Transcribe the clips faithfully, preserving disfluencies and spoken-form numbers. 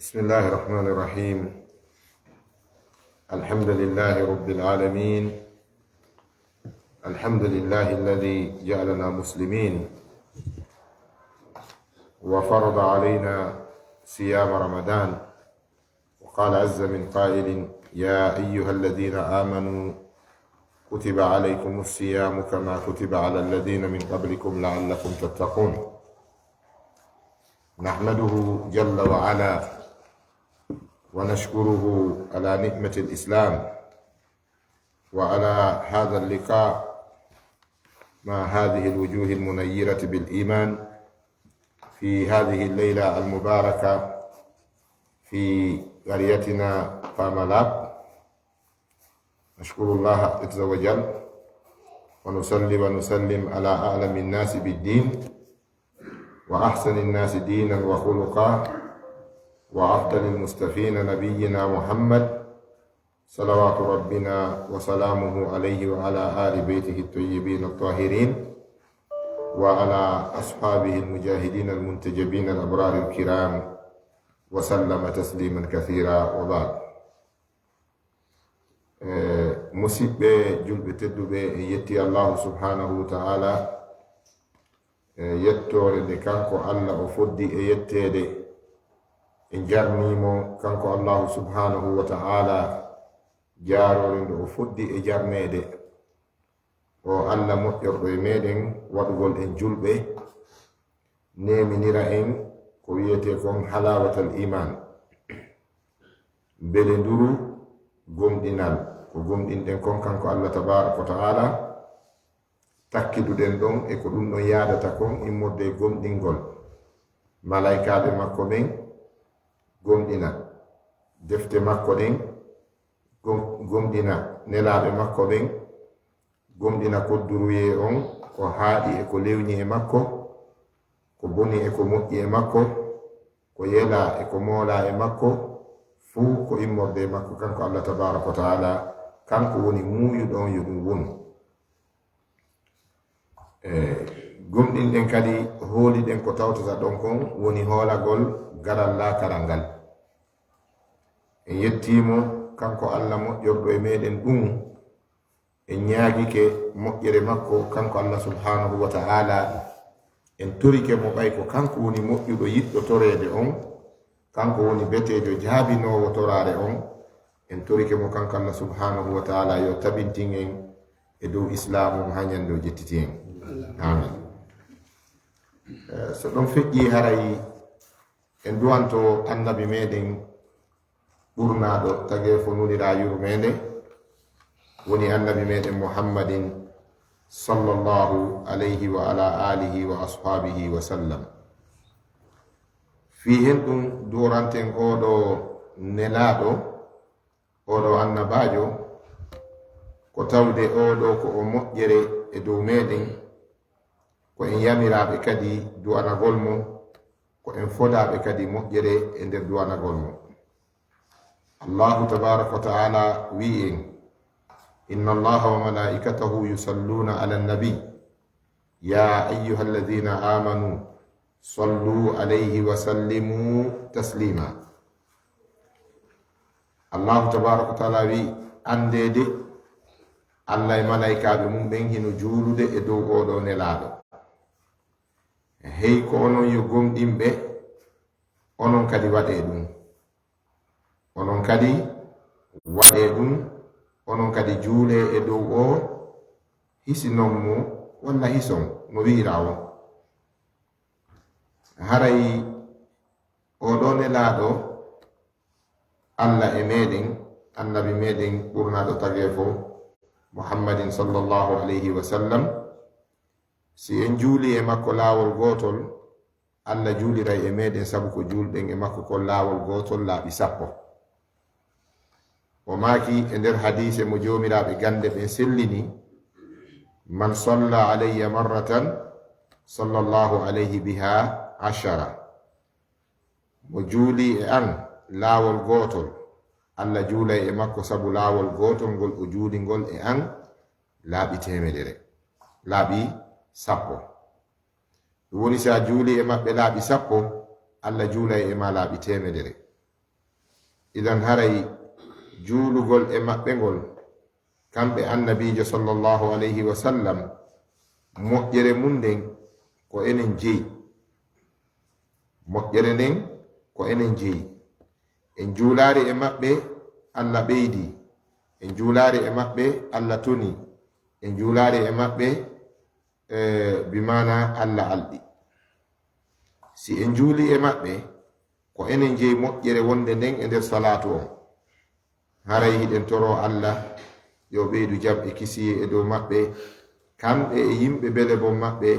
بسم الله الرحمن الرحيم. الحمد لله رب العالمين. الحمد لله الذي جعلنا مسلمين وفرض علينا صيام رمضان. وقال عز من قائل: يا أيها الذين آمنوا كتب عليكم الصيام كما كتب على الذين من قبلكم لعلكم تتقون. نحمده جل وعلا ونشكره على نعمة الإسلام وعلى هذا اللقاء مع هذه الوجوه المنيرة بالإيمان في هذه الليلة المباركة في قريتنا فامالاب. نشكر الله عز وجل ونصلي ونسلم على أعلم الناس بالدين وأحسن الناس دينا وخلقا وأفضل المصطفين نبينا محمد صلوات ربنا وسلامه عليه وعلى آل بيته الطيبين الطاهرين وعلى أصحابه المجاهدين المنتجبين الأبرار الكرام وسلم تسليما كثيرا وبعد. Eh, musiɓɓe julɓe tedduɓe, en yetti Allahu subhanahu wa ta'ala, eh, yettoore nde kanko Allah o foddi e yetteede. En jarnii mo kanko Allahu subhanahu wa ta'ala, jaaroore nde o foddi e jarneede. O Allah moƴƴorɗo e meɗen, waɗugol en julɓe, neeminira en ko wiyetee kon halawatal iman, mbelenduru gomɗinal, ko gomɗinɗen kon kanko Allah tabaraka wa ta'ala, takkiduɗen ɗon e ko ɗum ɗon yaadata kon immorde e gomɗingol malaykaaɓe makko ɓen, gomɗina defte makko ɗen, gom-, gomɗina nelaaɓe makko ɓen, gomɗina kodduruyee on, ko haaɗi e ko lewni e makko, ko boni e ko moƴƴi e makko, ko yelaa e ko moolaa e makko, fuu ko immorde e makko kanko Allah tabaraka wa ta'ala, kanko woni muuyuɗo on yo ɗum wonu. E gomɗinɗen kadi, hooliɗen ko tawtata ɗon kon woni hoolagol garal laakaral ngal. En yettiimo kanko Allah moƴƴorɗo e meɗen ɗum, en ñaagike moƴƴere makko kanko Allah subhanahu wa ta'ala, en torike mo ɓay ko kanko woni moƴƴuɗo yiɗɗo toreede on, kanko woni beteejo jaabinoowo toraare on. En torike mo kanko Allah subhanahu wa ta'ala yo tabintin en e dow islaamu on haa ñande o ƴettiti en. Amin. Eh, so ɗon feƴƴi, haray en du'anto annabi meɗen ɓurnaaɗo tageefo, nulira yurmeende, woni annabi meɗen Muhammadin sallallahu alayhi wa ala alihi wa ashabihi wa sallam. Fii hen ɗum du'oranten oo ɗoo nelaaɗo, oo ɗoo annabaajo, ko tawde oo ɗoo ko o moƴƴere e dow meɗen, ko en yamiraaɓe kadi du'anagol mo, ko en fodaaɓe kadi moƴƴere e nder du'anagol mo. Allahu tabaraka wa ta'ala wi'i en: "Inna Allaha wa malaikatahu yusalluna ala nabi, ya ayyuhalladhina amanu sallu alayhi wa sallimu taslima." Allahu tabaraka wa ta'ala wi'i, "Anndee de, Allah e malaykaaɓe mum ɓen hino juulude e dow oo ɗoo nelaaɗo. Hey ko onon yo gomɗinɓe, onon kadi waɗee ɗum. Onon kadi waɗee ɗum, onon kadi juulee e dow oo, hisinon mo, walla hison, no wi'iraa on." Haray oo ɗoo nelaaɗo Allah e meɗen, annabi meɗen ɓurnaaɗo tageefo, Muhammadin sallallahu alayhi wa sallam, si en juulii e makko laawol gootol, Allah juuliray e meɗen, sabu ko juulɗen e makko kon laawol gootol laaɓi sappo. O maaki e nder hadiise mo joomiraaɓe gannde ɓen sellini: "Man salla alayya marratan, sallallahu alayhi biha ashara." Mo juulii e an laawol gootol, Allah juulay e makko sabu laawol gootol ngol o juuli ngol e an laaɓi teemedere, laaɓi sappo. Ɗum woni, si a juulii e maɓɓe laaɓi sappo, Allah juulay e maa laaɓi teemedere. Idan haray juulugol e maɓɓe ngol, kamɓe Annabiijo sallallahu alayhi wa sallam, moƴƴere mum nden ko enen jeyi. Moƴƴere nden ko enen jeyi. En juulaari e maɓɓe, Alla ɓeydi. En juulaari e maɓɓe, Alla toni. En juulaari e maɓɓe, e, bi maana Alla alɗi. Si en juuli e maɓɓe, ko enen jeyi moƴƴere wonde nden e nder salaatu on. Haray hiɗen toroo Alla yo ɓeydu jam e kisiyee e dow maɓɓe, kamɓe e yimɓe bele bon maɓɓe,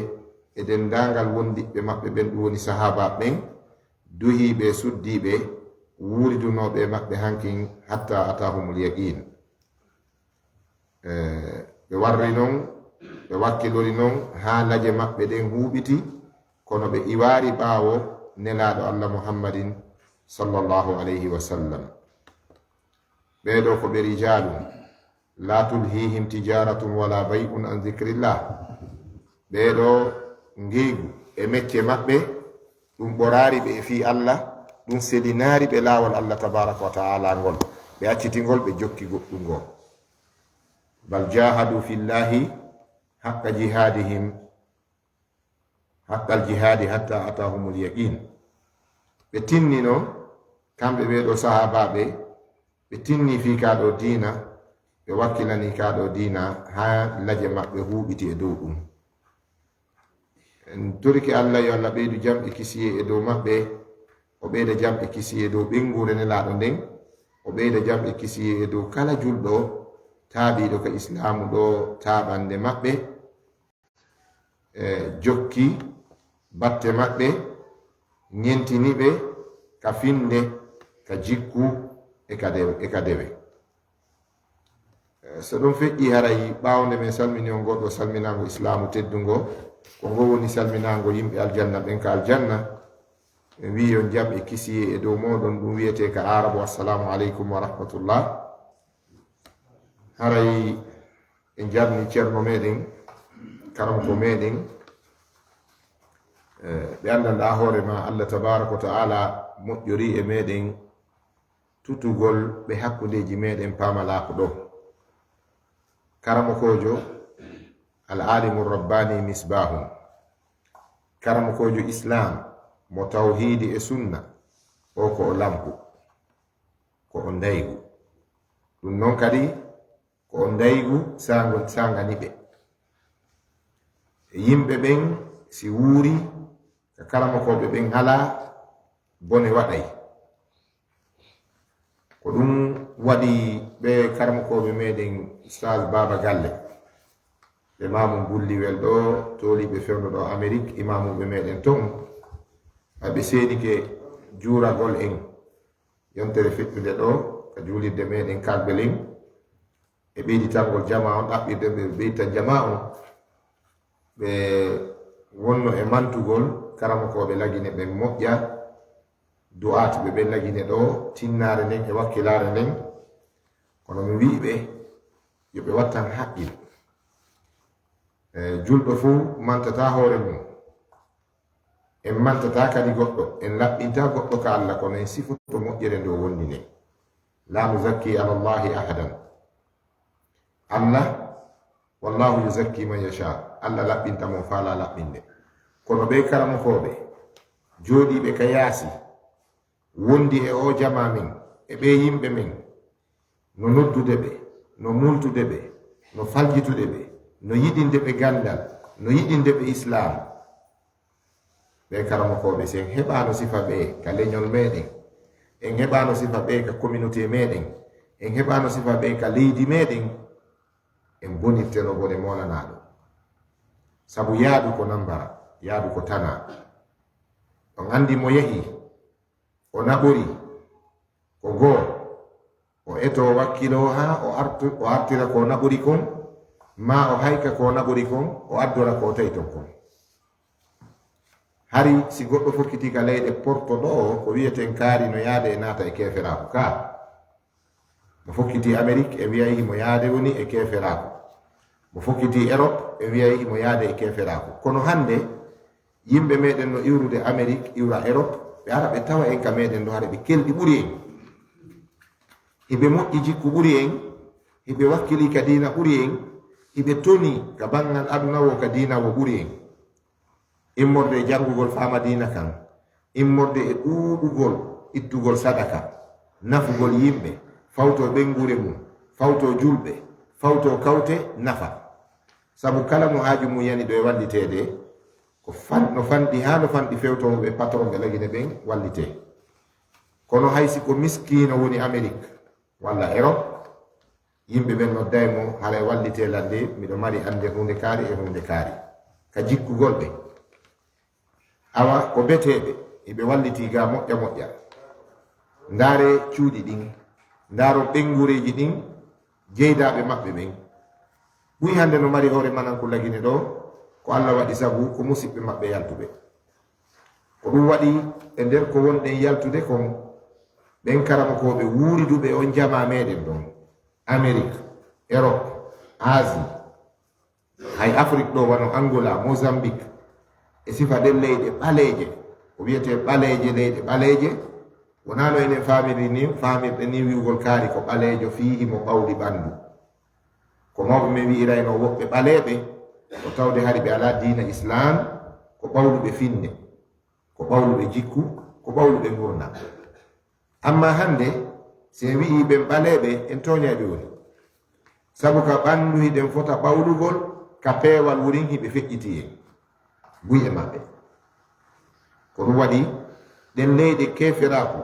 e denndaangal wondiɓɓe maɓɓe ɓen, ɗum woni sahaaba ɓen, duhiiɓe, suddiiɓe, wuuridunooɓe e maɓɓe hankin, hatta ataahumul yaqiin. E, ɓe warri non, ɓe wakkilori non haa laje maɓɓe ɗen huuɓiti, kono ɓe iwaari ɓaawo Nelaaɗo Alla Muhammadin sallallahu alayhi wa sallam. Ɓee ɗoo ko ɓe rijaalun, laa tulhiihim tijaaratun walaa bay'un an zikrillah. Ɓee ɗoo ngeegu e mecce maɓɓe, ɗum ɓoraari ɓe e fii Alla, ɗum selinaari ɓe laawol Alla tabaaraka wa ta'aala ngol. Ɓe acciti ngol, ɓe jokki goɗɗum ngoo. Bal jaahadu fillaahi haqqa jihaadihim, haqqal jihaadi hatta ataahumul yaqiin. Ɓe tinnino, kamɓe ɓee ɗoo sahaabaaɓe, ɓe tinni fii kaa ɗoo diina, ɓe wakkilani kaa ɗoo diina haa laje maɓɓe huuɓiti e dow ɗum. En torike Alla yo Alla ɓeydu jam e kisiyee e dow maɓɓe, o ɓeyda jam e kisiyee dow ɓeynguure Nelaaɗo nden, o ɓeyda jam e kisiyee e dow kala julɗo taabiiɗo ka Islaamu ɗoo taaɓande maɓɓe, e jokki batte maɓɓe, ñentini ɓe ka finnde, ka jikku, e ka dewe, e ka dewe. E, so ɗum feƴƴii, haray ɓaawo nde men salmini on ngoo ɗoo salminaango Islaamu teddungo, ko ngoo woni salminaango yimɓe aljanna ɓen ka aljanna. En wi'i on jam e kisiyee e dow mooɗon, ɗum wi'etee ka Aarabu, "Assalaamu aleykum wa rahmatullah." Haray en jarni ceerno meɗen, karamoko meɗen, e, ɓe anndanɗaa hoore maa, Alla tabaaraka wa ta'aala moƴƴorii e meɗen tutugol ɓe hakkundeeji meɗen paamalaaku ɗoo. Karamokoojo, al-aalimu rabbaani misbaahun. Karamokoojo Islaam mo tawhiidi e sunna, o ko o lampu, ko o ndaygu. Ɗum non kadi, ko o ndaygu saango, saangani ɓe. Yimɓe ɓen si wuuri ka karamokooɓe ɓen alaa, bone waɗay. Ko ɗum waɗi ɓe karamokooɓe meɗen Ustaaz Baaba Galle, ɓe maamu Bulliwel ɗoo, tooliiɓe fewndo ɗoo Amerik, imaamuuɓe meɗen ton, ɓay ɓe seenike juuragol en yontere feƴƴunde ɗoo ka juulirde meɗen Kagbelin, e ɓeyditangol jamaa on, ɗaɓɓirde ɓe ɓeydita jamaa on, ɓe wonno e mantugol karamokooɓe Lagine ɓen moƴƴa, du'aatuɓe ɓen Lagine ɗoo, tinnaare nden e wakkilaare nden. Kono mi wi'i ɓe, yo ɓe wattan haqqil. E, julɗo fow mantataa hoore mum. En mantataa kadi goɗɗo, en laɓɓintaa goɗɗo ka Alla, kono en sifoto moƴƴere nde o wonndini. "Laa nuzakki ala Allahi ahadan." Alla, "Wallahu yuzakki man yasha." Alla laɓɓinta mo faalaa laɓɓinde. Kono ɓee karamokooɓe jooɗiiɓe ka yaasi, wondi e oo jamaa men, e ɓee yimɓe men, no noddude ɓe, no multude ɓe, no faljitude ɓe, no yiɗinde ɓe ganndal, no yiɗinde ɓe Islaam. Ɓee karamokooɓe, si en heɓaano sifa ɓee ka leñol meɗen, en heɓaano sifa ɓee ka communauté meɗen, en heɓaano sifa ɓee ka leydi meɗen, en bonirteno bone moolanaaɗo. Sabu yaadu ko nambara, yaadu ko tanaa. On anndi mo yahi, o naɓori, ko goo, o etoo wakkiloo haa o artu-, o artira ko naɓori kon, maa o hayka ko naɓori kon, o addora ko tawi ton kon. Hari si goɗɗo fokkitii ka leyɗe Porto ɗoo, ko wi'eten kaari no yaade e naata e keeferaaku kaa. Mo fokkitii Amerik e wi'ay himo yaade woni e keeferaaku. Mo fokkitii Erop e wi'ay himo yaade e keeferaaku. Kono hannde, yimɓe meɗen no iwrude Amerik, iwra Erop, ɓe ara ɓe tawa en ka meɗen ɗoo, hara ɓe kelɗi ɓuri en. Hiɓe moƴƴi jikku ɓuri en, hiɓe wakkili ka diina ɓuri en, hiɓe toni ka banŋal aduna wo ka diina wo ɓuri en. Immorde e janngugol faama diina kan, immorde e ɗuuɗugol ittugol sadaka, nafugol yimɓe, fawto ɓeynguure mum, fawto julɓe, fawto kawte nafa. Sabu kala mo haaju mum yani ɗo e walliteede, ko fan-, no fanɗi haa no fanɗi fewtooɓe patronɓe Lagine ɓen wallitee. Kono hay si ko miskiino woni Amerik walla Erop, yimɓe ɓen nodday mo, haray wallitee lan de, miɗo mari annde huunde kaari e huunde kaari. Ka jikkugol ɓe. Awa, ko beteeɓe, hiɓe wallitii ga moƴƴa moƴƴa. Ndaare cuuɗi ɗin, ndaaro ɓeynguureeji ɗin, jeydaaɓe maɓɓe ɓen. Buy hannde no mari hoore mananku Lagine ɗo, ko Alla waɗi sabu ko musiɓɓe maɓɓe yaltuɓe. Ko ɗum waɗi e nder ko wonɗen yaltude kon, ɓen karamokooɓe wuuriduɓe on jamaa meɗen ɗon, Amerik, Erop, Asie, hay Afrik ɗo wano Angola, Mozambique, e sifa ɗen leyɗe ɓaleeje, ko wiyetee ɓaleeje, leyɗe ɓaleeje, wonaa no enen faamiri ni, faamirɗen ni wi'ugol kaari ko ɓaleejo fii himo ɓawli ɓanndu. Ko mawɓe men wi'iraynoo woɓɓe ɓaleeɓe, ko tawde hari ɓe alaa diina Islaam, ko ɓawluɓe finnde, ko ɓawluɓe jikku, ko ɓawluɓe ngurndan. Amma hannde, si en wi'ii ɓen ɓaleeɓe, en tooñay ɓe woni. Sabu ka ɓanndu hiɗen fota ɓawlugol, ka peewal wurin hiɓe feƴƴitii en. Buy e maɓɓe. Ko ɗum waɗi, ɗen leyɗe keeferaaku,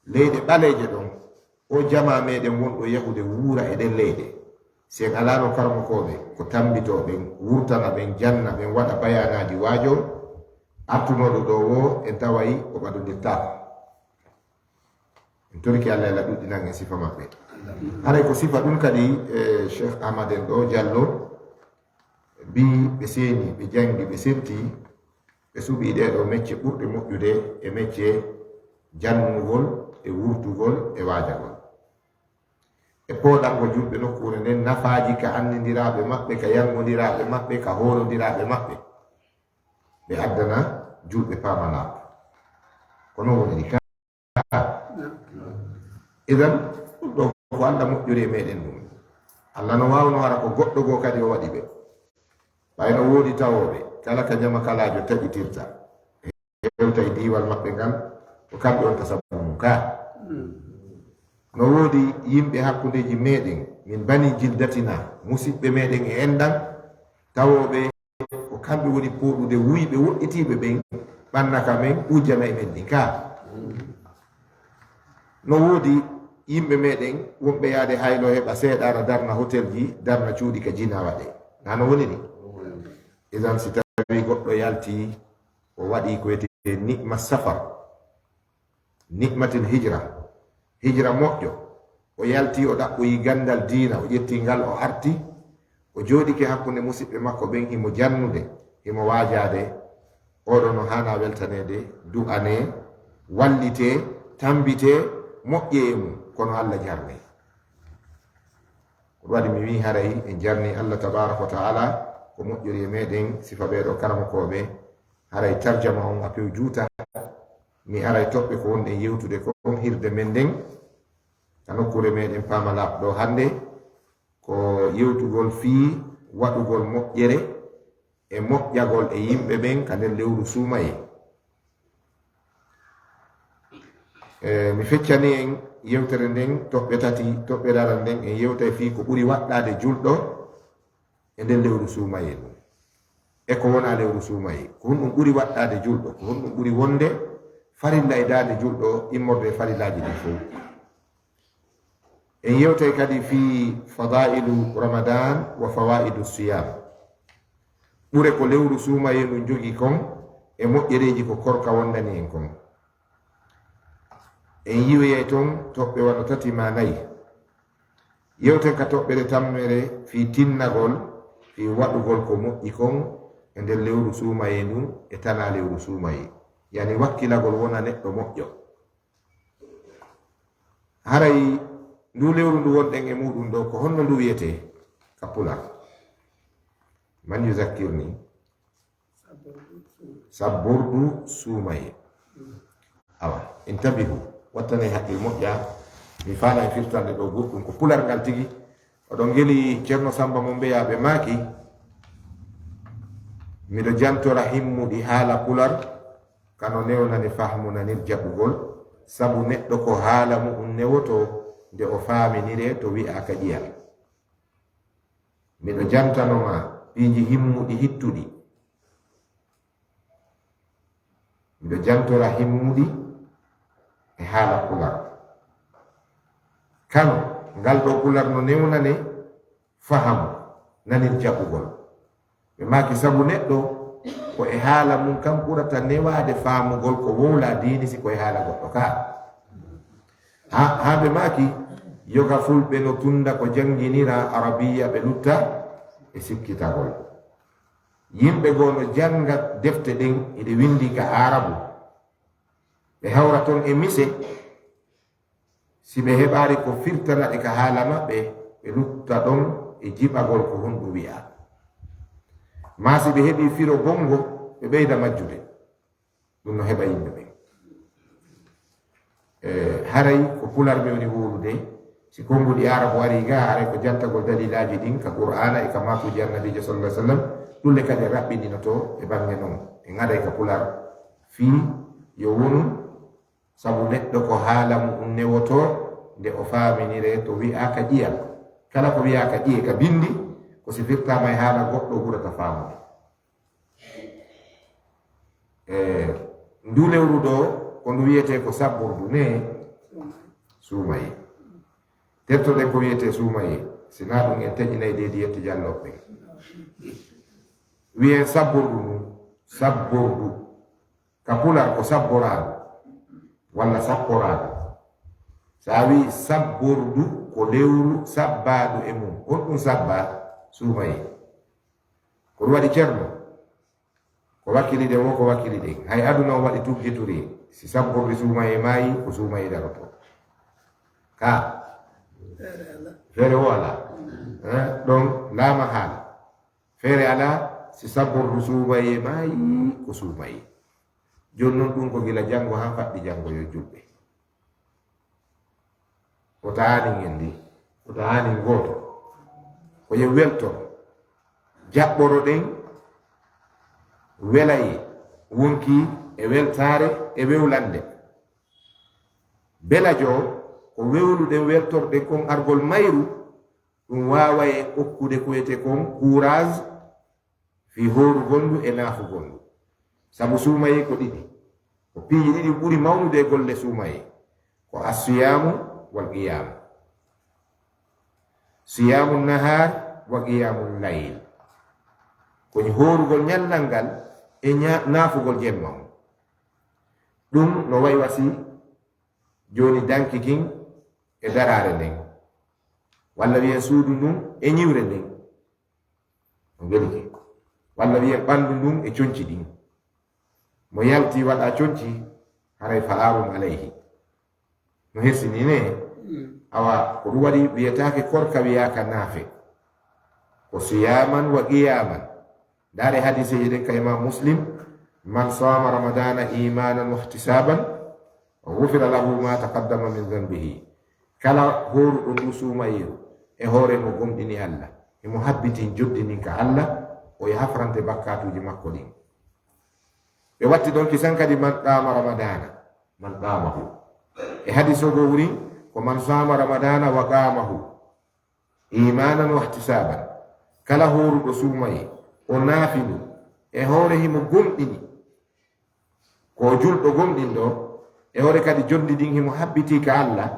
leyɗe ɓaleeje ɗon, o jamaa meɗen wonɗo yahude wuura e ɗen leyɗe. Si en alaano karamokooɓe, ko tammbitoo ɓen, wurtana ɓen, janna ɓen, waɗa bayaanaaji waajoo, artunooɗo ɗoo woo, en taway o ɓadondirtaako. En torike Alla, Alla ɗuɗɗinan en sifa maɓɓe. Haray ko sifa ɗum kadi, e Cheikh Ahmad en ɗo, Jallo, mbi ɓe seeni, ɓe janngi, ɓe sentii, ɓe suɓii ɗee ɗoo mecce ɓurɗe moƴƴude e mecce jannugol e wurtugol e waajagol. E pooɗangol julɓe nokkuure nden nafaaji ka anndindiraaɓe maɓɓe, ka yanngondiraaɓe maɓɓe, ka hoolondiraaɓe maɓɓe. Ɓe addana julɓe paamalaaku. Ko non woniri ka. Idan, ɗum ɗo ko Alla moƴƴori e meɗen ɗum. Alla no waawno hara ko goɗɗo goo kadi o waɗi ɓe. Ɓay no woodi tawooɓe, kala ka ɲamakalaajo taƴitirta, hewta e diiwal maɓɓe ngal, ko kamɓe on ka sabu mum ka. No woodi yimɓe hakkundeeji meɗen, min bani jildatina, musiɓɓe meɗen e enɗan, tawooɓe ko kamɓe woni pooɗude wuyɓe woɗɗitiiɓe ɓen, ɓanna ka men, ujjana e men ɗin ka. No woodi yimɓe meɗen wonɓe yaade haylo heɓa seeɗaana darna hotelji, darna cuuɗi ka jina waɗe. Na no woni ni? Idan si tawi goɗɗo yalti, o waɗi ko wiyetee ni'ma safar, ni'matil hijra, hijra moƴƴo. O yalti, o ɗaɓɓoyi ganndal diina, o ƴetti ngal, o arti, o jooɗike hakkunde musiɓɓe makko ɓen, himo jannude, himo waajaade. Oɗo no haana weltaneede, du'anee, wallitee, tammbitee, moƴƴee e mum, kono Alla jarnee. Ko ɗum waɗi mi wi'i haray en jarnii Alla tabaaraka wa ta'ala ko moƴƴori e meɗen sifa ɓee ɗoo karamokooɓe. Haray tarjama on a pew juuta. Mi aray toɓɓe ko wonɗen yewtude kon hirde men nden ka nokkuure meɗen Paamalaaɓe ɗoo hannde. Ko yewtugol fii waɗugol moƴƴere e moƴƴagol e yimɓe ɓen ka nder lewru suumayee. E, mi feccani en yewtere nden, toɓɓe tati, toɓɓe ɗaɗal nden, en yewtay fii ko ɓuri waɗɗaade julɗo e nder lewru suumayee ndun. E ko wonaa lewru suumayee, ko honɗum ɓuri waɗɗaade julɗo, ko honɗum ɓuri wonde farilla e daande julɗo immorde e farillaaji ɗin fow. En yewtay kadi fii fadailu Ramadan wa fawaidu siyam. Ɓure ko lewru suumayee ndun jogii kon e moƴƴereeji ko korka wondani en kon. En yiwoyay ton toɓɓe wano tati maa nayi. Yewten ka toɓɓere tammere fii tinnagol, fii waɗugol ko moƴƴi kon e nder lewru suumayee ndun e tanaa lewru suumayee. Yani wakkilagol wona neɗɗo moƴƴo. Haray ndu lewru ndu wonɗen e muɗum ɗo, ko honno ndu wiyetee ka Pular? Man yuzakkirni? Sabbordu suumayee. Awa, intabihu, wattanee haqqil moƴƴa. Mi faala e firtande ɗo goɗɗum ko pularngal tigi. Oɗon ngeli Ceerno Sammba mo mbeyaa ɓe maaki, miɗo jantora himmuɗi haala pular, kano newnani fahmu nanir jaɓugol, sabu neɗɗo ko haala mu'un newotoo nde o faaminiree to wi'aaka ƴiyal. Miɗo jantano ma piiji himmuɗi hittuɗi. Miɗo jantora himmuɗi e haala pular. Kano, ngal ɗo pular no newnane fahamu, nanir jaɓugol. Ɓe maaki sabu neɗɗo ko e haala mum kan ɓurata newaade faamugol ko wowla diini si ko e haala goɗɗo ka. Ha, haa ɓe maaki yoga fulɓe no tunda ko jannginira arabiya ɓe lutta e sikkitagol. Yimɓe goo no jannga defte ɗen, hiɗe winndi ka Aarabu. Ɓe hawra ton e mise, si ɓe heɓaali ko firtana ɗe ka haala maɓɓe, ɓe lutta ɗon e jiɓagol ko honɗum wi'aa. Maa si ɓe heɓii firo gonngo, ɓe ɓeyda majjude. Ɗum no heɓa yimɓe ɓen. E, haray ko pular mi woni wowlude, si konnguɗi Aarabu arii ga, haray ko jantagol dalilaaji ɗin ka Qur'aana e ka maakuuji Annabiijo sallallahu alaihi wasallam, ɗum le kadi raɓɓindinoto e baŋŋe non. En aday ka pular fii yo wonu sabu neɗɗo ko haala mu'un newotoo nde o faaminiree to wi'aaka ƴiyal. Kala ko wi'aaka ƴiye ka binndi, ko si firtaama e haala goɗɗo ɓurata faamude. E, ndu lewru ɗo, ko ndu wiyetee ko sabbordu ne suumayee. Tertoɗen ko wiyetee suumayee, si naa ɗum en taƴinay deedi yetti jallooɓe ɓen. Wiyen sabbordu ndun, sabbordu. Ka pular ko sabboraaɗo, walla sapporaaɗo. Si a wi'i sabbordu, ko lewru sabbaaɗo e mum. On ɗum sabbaa suumayee. Ko ɗum waɗi Ceerno. Ko wakkili ɗen wo ko wakkili ɗen. Hay aduna on waɗi tugge turi. Si sabbordu suumayee maayi, ko suumayee darotoo. Ka. Feere wo alaa. Eh, ɗon laama haala. Feere alaa, si sabbordu suumayee maayi, ko suumayee. Jooni non ɗum ko gila janngo haa faɗɗi janngo yo julɓe. Wota aanin en ndi, wota aanin gooto. Ko yo weltor. Jaɓɓoro ɗen welayee wonkii e weltaare e wewlande. Belajo ko wewluɗen weltorɗen kon argol mayru, ɗum waaway okkude ko wiyetee kon courage fii hoorugol ndu e naafugol ndu. Sabu suumayee ko ɗiɗi. Ko piiji ɗiɗi ɓuri mawnude e golle suumayee. Ko assiyaamu wal qiyaamu. Siyaamu nahaar wa qiyaamu layl. Ko hoorugol ñallal ngal e ña-, naafugol jemma on. Ɗum no wayi wa si jooni danki kin e daraare nden. Walla wiyen suudu ndun e ñiwre nden. On welike. Walla wiyen ɓanndu ndun e conci ɗin. Mo yalti waɗa conci, haray fa aarun alayhi. No hersini ne? Mm. Awa, ko ɗum waɗi wiyetaake korka wiyaaka naafe. Ko siyaaman wa qiyaaman. Ndaare hadiiseeji ɗin ka Imaam Muslim, "Man saama Ramadaana iimaanan wa ihtisaaban, ghufira lahu ma taqaddama min dhanbihi." Kala hooruɗo ndu suumayeeru e hoore mo gomɗini Allah, himo habbitin joddi ndin ka Allah, o e hafrante bakkaatuuji makko ɗin. Ɓe watti ɗon kisan kadi, "Man qaama Ramadaana, man qaamahu." E hadiis o goo wuri ko, "Man saama Ramadaana wa qaamahu, iimaanan wa ihtisaaban." Kala hooruɗo suumayee, o naafi ndu, e hoore himo gomɗini, ko o julɗo gomɗinɗo, e hoore kadi joddi ndin himo habbitii ka Allah,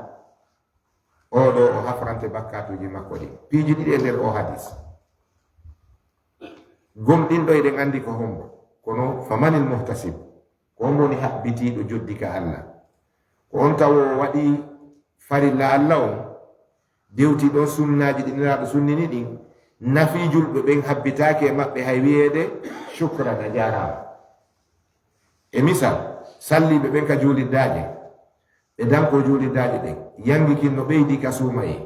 oo ɗoo o hafrante bakkaatuuji makko ɗin. Piiji ɗiɗi e nder oo hadiis. Gomɗinɗo eɗen anndi ko hombo, kono famanil muhtasib, ko hombo woni habbitiiɗo joddi ka Allah? Ko on tawo o waɗi farilla Allah on, dewti ɗon sunnaaji ɗi Nelaaɗo sunnini ɗin, nafi julɓe ɓen habbitaake e maɓɓe hay wiyeede, "Shukran, a jaaraama." E misal, salliiɓe ɓen ka juulirdaaje, ɓe danko juulirdaaje ɗen, yangi kin no ɓeydi ka suumayee.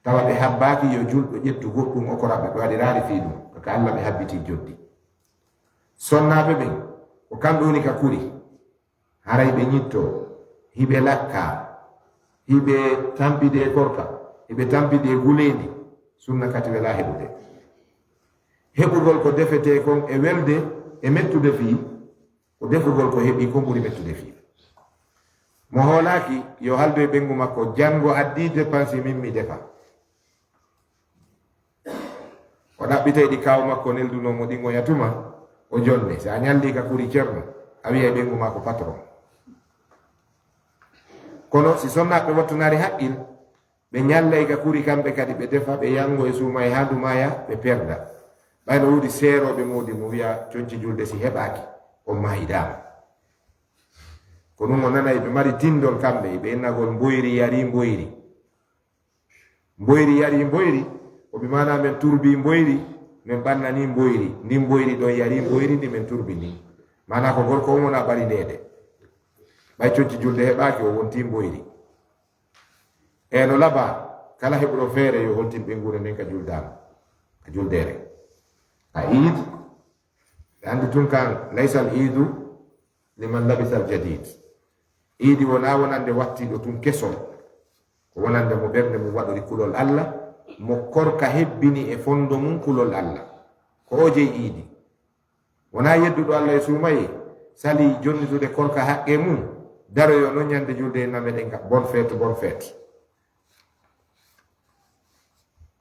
Tawa ɓe habbaaki yo julɗo ƴettu goɗɗum okora ɓe, ɓe waɗiraali fii ɗum, ka Allah ɓe habbiti joddi. Sonnaaɓe ɓen, ko kamɓe woni ka kuri, haray ɓe ñittoo, hiɓe lakkaa, Hiɓe tampidi e korka, hiɓe tampidi e guleendi, sunna kadi welaa heɓude. Heɓugol ko defetee kon e welde e mettude fii, ko defugol ko heɓi kon ɓuri mettude fii. Mo hoolaaki, yo haldu e ɓenngu makko, janngo addii dépense min mi defa. O ɗaɓɓitay ɗi kaaw makko neldunoo mo ɗin oya tuma, o jonne. Si a ñallii ka kuri ceerno, a wi'ay ɓenngu maa ko patron. Kono si sonnaaɓe wattunaali haqqil, ɓe ñallay ka kuri kamɓe kadi, ɓe defa, ɓe yanngo e suuma e haandu maaya, ɓe perda. Ɓay no woodi seerooɓe moodi mo wi'a conci julde si heɓaaki, on maayidaama. Ko ɗum o nanay ɓe mari tinndol kamɓe, ɓe innagol mboyri yarii mboyri. Mboyri yarii mboyri, ko bi maanaa men turbii mboyri, men ɓannanii mboyri. Ndin mboyri ɗon yarii mboyri ndi men turbi ndin. Maanaa ko gorko on wona ɓari ndeede. Ɓay conci julde heɓaaki, o wontii mboyri. E no labaa, kala heɓuɗo feere yo holtin ɓeynguure nden ka juldaama, ka juldeere. A iid, ɓe anndi tun kan, laysal iidu liman labisal jadid. Iidi wonaa wonande wattiiɗo tun kesol, ko wonande mo ɓernde mum waɗori kulol Alla, mo korka hebbini e fondo mum kulol Alla. Ko o jeyi iidi. Wonaa yedduɗo Alla e suumayee, salii jonnitude korka haqqee mum, daroyoo non ñande julde e name ɗen ka, bonne fête, bonne fête.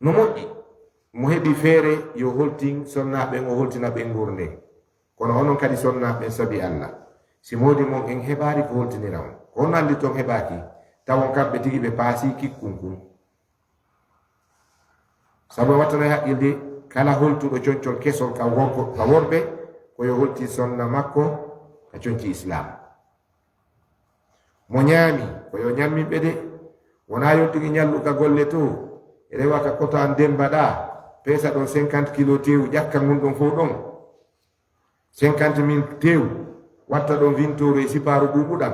No moƴƴi, mo heɓi feere yo holtin sonnaaɓe ɓen, o holtina ɓeynguure nden. Kono onon kadi sonnaaɓe ɓen, sabi Alla, si moodi mon en heɓaali ko holtinira on, ko honno anndi ton heɓaaki, tawon kamɓe tigi ɓe paasii kikkun kun? Sabu a wattanay haqqilde, kala holtuɗo concol kesol ka worko, ka worɓe, ko yo holtin sonna makko ka conci Islaam. Mo ñaami, ko yo ñamminɓe de, wonaa yontuki ñallu ka golle to, rewa ka kotaan demba ɗaa, peesa ɗon cinquante kilo teewu, ƴakka ngun ɗon fow ɗon. Cinquante mille teewu, watta ɗon vintooru e sipaaru ɓuuɓuɗan,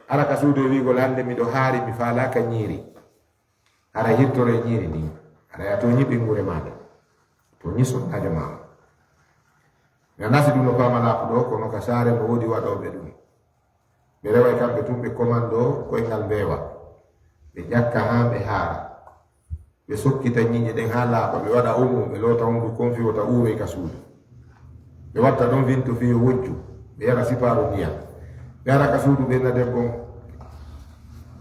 ara ka suudu e wi'ugol hannde miɗo haari, mi faalaaka ñiiri. Hara hirtoro e ñiiri ndin, hara a tooñi ɓeynguure maaɗa, a tooñi sonnaajo maa. Mi anndaa si ɗum no faama laaɓuɗo, kono ka saare no woodi waɗooɓe ɗum. Ɓe reway kamɓe tun, ɓe komando koyngal mbeewa. Ɓe ƴakka haa ɓe haara. Ɓe sokkita ñiiƴe ɗen haa laaɓa, ɓe waɗa omo, ɓe loota on du kon fii wota uuroy ka suudu. Ɓe watta ɗon vinto fii yo wojju, ɓe yara sipaaru ndiyam. Ɓe ara ka suudu, ɓe na debbo on.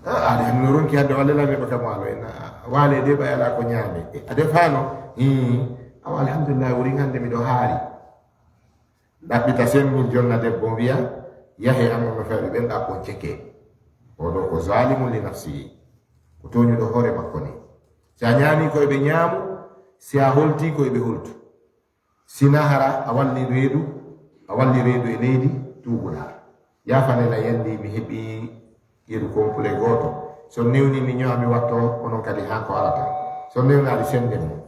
"Ah, aɗa hannde no ronki hannde, walla lami ɓe ka maalo en. Ah, waale de ɓay alaa ko ñaame. Eh, a defaano?" "Hii, awa alhamdulillah, wurin hannde miɗo haari." Ɗaɓɓita cinq mille jonna debbo on wi'a, "Yahe an on no feere ɓen ɗaɓɓon ceke." Oo ɗoo ko zalimun li nafsihi. Ko tooñuɗo hoore makko ni. Si a ñaami ko eɓe ñaamu, si a holti ko eɓe holtu. Sina hara a walli reedu, a walli reedu e leydi, tuubuɗaa. Yaafane na yandi mi heɓi yeru complet gooto. So newni mi ño'a mi watto, onon kadi haa ko arata. So newnaali sende mo.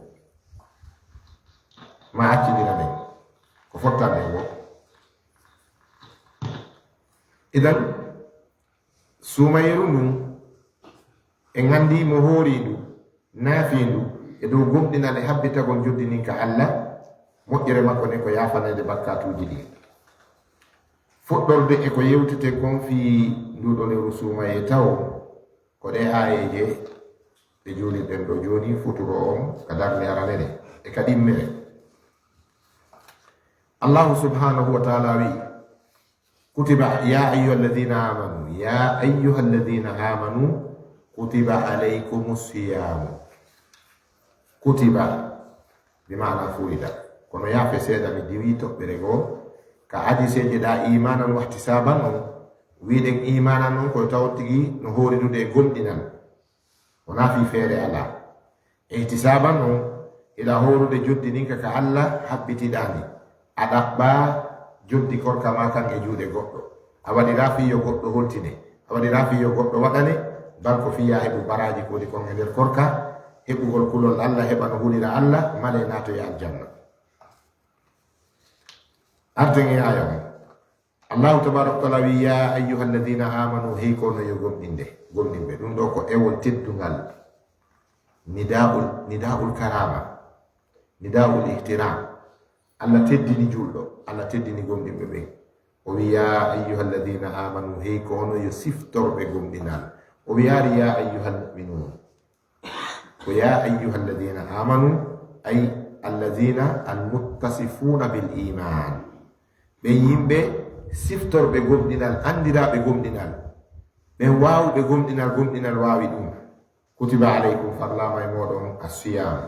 Ma accindira men. Ko fottande wo. Idan, suumayeru ndun, en anndi mo hoori ndu, naafi ndu, e dow gomɗinal e habbitagol njoɓdi ndin ka Alla, moƴƴere makko nden ko yaafaneede bakkaatuuji ɗin. Fuɗɗorde e ko yewteten kon fii nduɗo lewru suumayee taw, ko ɗee aayeeje ɗe juulirɗen ɗoo jooni, futuro on ka darnde aranere e ka ɗimmere. Allahu subhanahu wa ta'ala wi'i, "Kutiba, ya ayyuhalladhina amanu, ya ayyuhalladhina amanu, kutiba alaykumus siyamu." Kutiba, bi maana furida. Kono yaafe seeɗa mi diwi toɓɓere goo, ka hadiseeje ɗaa imanan wahtisaban on, wi'uɗen imanan on ko tawon tigi no hooridude e gomɗinal. Wonaa fii feere alaa. Ihtisaaban on, ila hoorude joddi ndin ka, ka Alla habbitiɗaa ndi. A ɗaɓɓaa joddi korka maa kan e juuɗe goɗɗo. A waɗiraa fii yo goɗɗo holtine. A waɗiraa fii yo goɗɗo waɗane, bal ko fii yaa heɓu baraaji ko woni kon e nder korka, heɓugol kulol Alla, heɓa no hulira Alla, malee naatoya aljanna. Arten e aaya on. Allahu tabaraka wa taala wi, "Ya ayyuhalladhina amanu, hey ko onon yo gomɗinde, gomɗinɓe." Ɗum ɗo ko ewol teddungal. Nidaul, nidaul karama, nidaul ihtiram. Allah teddini julɗo, Allah teddini gomɗinɓe ɓen. O wi, "Ya ayyuhalladhina amanu, hey ko onon yo siftorɓe gomɗinal." O wiyaari, "Ya ayyuhal mu'minun." Ko, "Ya ayyuhal ladina amanu," ay alladina almuttasifuna bil iman. Ɓen yimɓe siftorɓe gomɗinal, andiraaɓe gomɗinal. Ɓen waawuɓe gomɗinal, gomɗinal waawi ɗum. "Kutiba alaykum," farlaama e mooɗon, "assiyam,"